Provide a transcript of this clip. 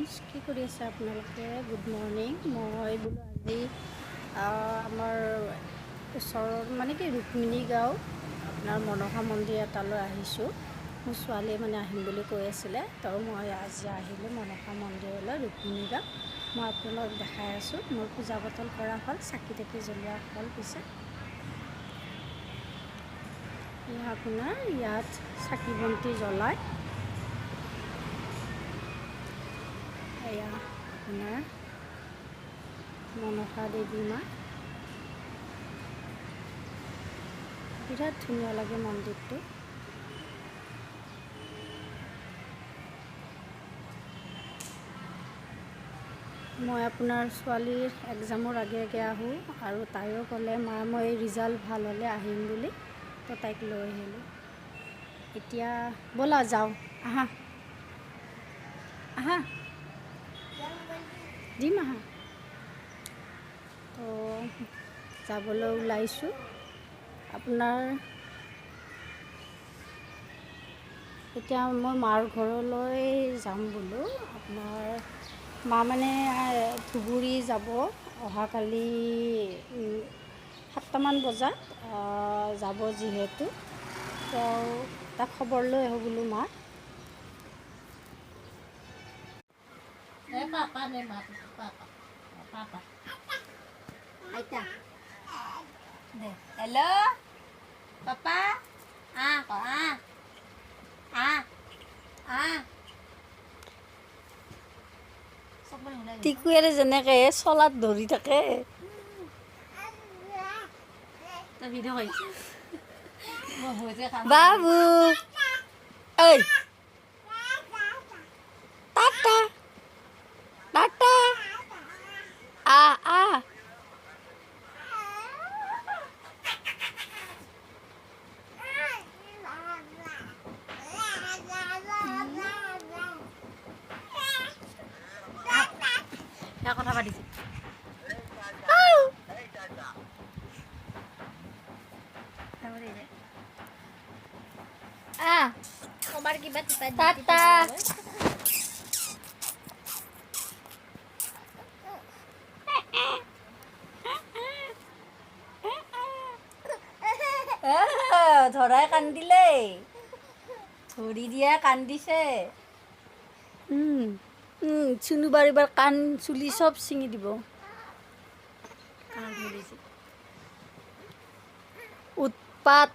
Friends, কি কৰি আছে আপোনালোকে? Good morning. মই বোলো আজি আমাৰ ওচৰৰ মানে কি ৰুক্মিণী গাঁও আপোনাৰ মনসা মন্দিৰ এটালৈ আহিছোঁ। মোৰ ছোৱালীয়ে মানে আহিম বুলি কৈ আছিলে, তো মই আজি আহিলোঁ মনসা মন্দিৰলৈ, ৰুক্মিণী গাঁও। মই আপোনালোকক দেখাই আছোঁ। মোৰ পূজা পাতল কৰা হ'ল, চাকি তাকি জ্বলোৱা হ'ল। পিছে এয়া আপোনাৰ ইয়াত চাকি বন্তি জ্বলাই এয়া আপোনাৰ মনসা দেৱী মা। বিৰাট ধুনীয়া লাগে মন্দিৰটো। মই আপোনাৰ ছোৱালীৰ এক্সামৰ আগে আগে আহোঁ আৰু তাইও ক'লে মা মই ৰিজাল্ট ভাল হ'লে আহিম বুলি, তো তাইক লৈ আহিলোঁ। এতিয়া ব'লা যাওঁ, আহা আহা দিম আহা। তো যাবলৈ ওলাইছোঁ। আপোনাৰ এতিয়া মই মাৰ ঘৰলৈ যাম বোলো। আপোনাৰ মা মানে ধুবুৰী যাব অহাকালি 7টামান বজাত যাব, যিহেতু তেওঁ তাক খবৰ লৈ আহোঁ বোলো মা। হেল্ল' পাপা, আহ আহ আহ আহ। টিকুৱেৰে যেনেকৈ চলাত ধৰি থাকে। বাবু ঐ টাটা টাটা আহ আহ। কথা পাতিছে। টাটা। ধৰাই কান্দিলে, ধৰি দিয়া কান্দিছে। চুনুবাৰ এইবাৰ কাণ চুলি চব ছিঙি দিব। উৎপাত।